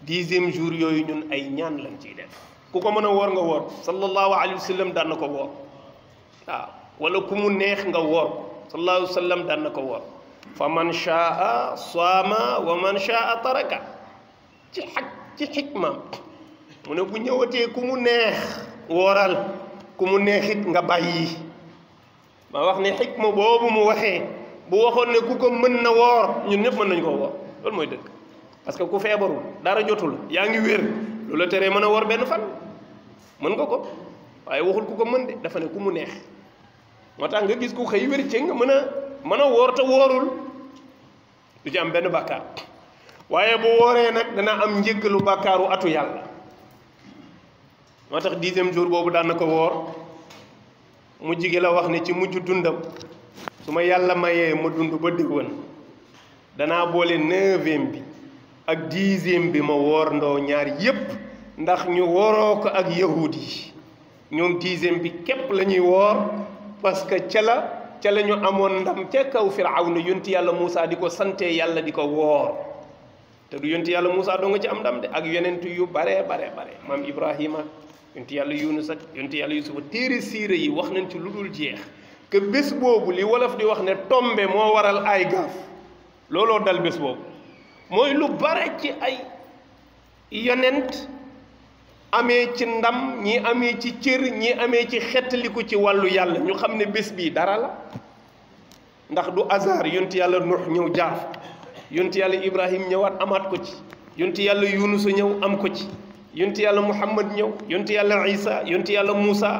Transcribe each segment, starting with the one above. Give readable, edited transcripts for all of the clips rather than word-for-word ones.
10e jour yooyu ñun ay ñaan lañ ciy def ku ko mën a woor nga woor sallallahu alayhi wa sallam daan na ko woor waaw wala ku mu neex nga woor sallallahu alayhi wa sallam daan na ko woor fa man shaa saama wa man shaa taraka ci xikmaam mu ne bu ñëwatee ku mu neex wooral ku mu neexit nga bàyyi ma wax ne xikma boobu mu waxee bu waxoon ne ku ko mën na woor ñun ñëpp mën nañu ko woor loolu mooy dëgg parce que ku feebarul dara jotul yaa ngi wér lu la teree mën a woor benn fan mën nga ko waaye waxul ku ko mën de dafa ne ku mu neex moo tax nga gis ku xëy wér ci nga mën a woor te woorul du ci am benn bàkkaar waaye bu wooree nag dana am njëggalu bàkkaaru atu yàlla moo tax 10e jour boobu daan na ko woor mu jige la wax ne ci mujj dundam su ma yàlla mayee ma dund ba déwén danaa boole 9e bi ak 10e bi ma woor ndoo ñaar yépp ndax ñu wooroo ko ak yahud yi ñoom 10e bi képp la ñuy woor parce que ca la ñu amoon ndam ca kaw Firawna yonti yàlla Moussa di ko sante yàlla di ko woor te du yonti yàlla Moussa doo nga ci am ndam de ak yonent yu bare maam Ibrahima yonti yàlla Yunus ak yonti yàlla Yusufa téere siire yi wax nañ ci lu dul jeex que bés boobu li wolof di wax ne tombe moo waral ay gaaf looloo dal bés boobu mooy lu bare ci ay yonent amee ci ndam ñi amee ci cër ñi amee ci xettaliku ci wàllu yàlla ñu xam ne bés bii dara la ndax du hasard yonti yàlla Nuux ñëw jaar yonti yàlla Ibrahim ñëwaat amaat ko ci yonti yàlla Yunus ñëw am ko ci yonti yàlla Muhammad ñëw yonti yàlla Isa yonti yàlla Moussa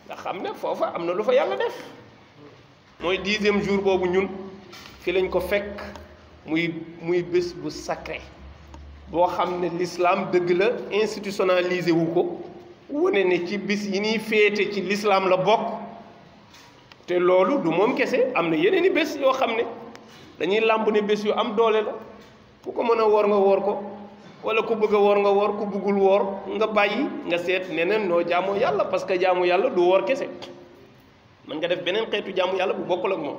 nga xam ne foofa am na lu fa yàlla def mooy 10e jour boobu ñun fi lañ ko fekk muy bés bu sacré boo xam ne l'islam dëgg la institutionnalisé wu ko wane ne ci bis yi ñuy féete ci l'islam la bokk te loolu du moom kese am na yeneen i bés yoo xam ne dañuy làmb ne bés yu am doole la ku ko mën a woor nga woor ko wala ku bëgg a woor nga woor ku bëggul woor nga bàyyi nga seet neneen noo jaamoo yàlla parce que jaamu yàlla du woor kese mën nga def beneen xeetu jaamu yàlla bu bokkul ak moom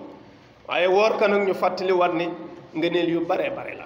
waaye woor ka nag ñu fàttali war ne ngëneel yu bare la